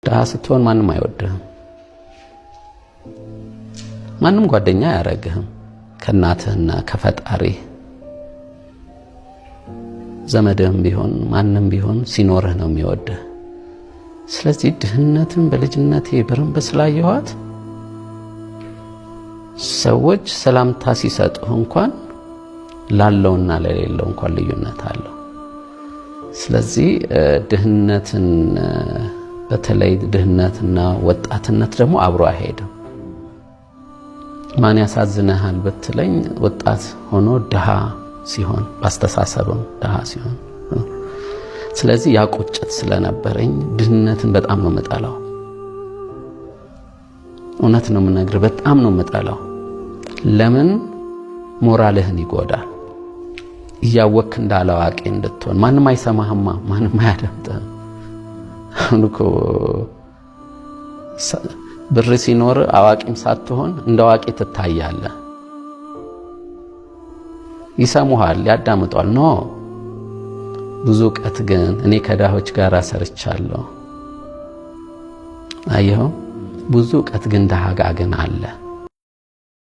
ድሃ ስትሆን ማንም አይወድህም። ማንም ጓደኛ አያረግህም። ከእናትህና ከፈጣሪ ዘመድህም ቢሆን ማንም ቢሆን ሲኖርህ ነው የሚወድህ። ስለዚህ ድህነትን በልጅነቴ በደንብ ስላየኋት ሰዎች ሰላምታ ሲሰጡህ እንኳን ላለውና ለሌለው እንኳን ልዩነት አለው። ስለዚህ ድህነትን፣ በተለይ ድህነትና ወጣትነት ደግሞ አብሮ አይሄድም። ማን ያሳዝንሃል ብትለኝ ወጣት ሆኖ ድሃ ሲሆን፣ በአስተሳሰብም ድሃ ሲሆን። ስለዚህ ያ ቁጭት ስለነበረኝ ድህነትን በጣም ነው የምጠላው። እውነት ነው የምነግርህ፣ በጣም ነው የምጠላው። ለምን? ሞራልህን ይጎዳል። እያወቅክ እንዳላዋቂ እንድትሆን፣ ማንም አይሰማህማ፣ ማንም አያደምጥህም። አሁን እኮ ብር ሲኖር አዋቂም ሳትሆን እንደ አዋቂ ትታያለህ። ይሰሙሃል፣ ያዳምጧል። No፣ ብዙ እውቀት ግን እኔ ከድሆች ጋር ሰርቻለሁ። አየኸው፣ ብዙ እውቀት ግን ድሃ ጋ ግን አለ።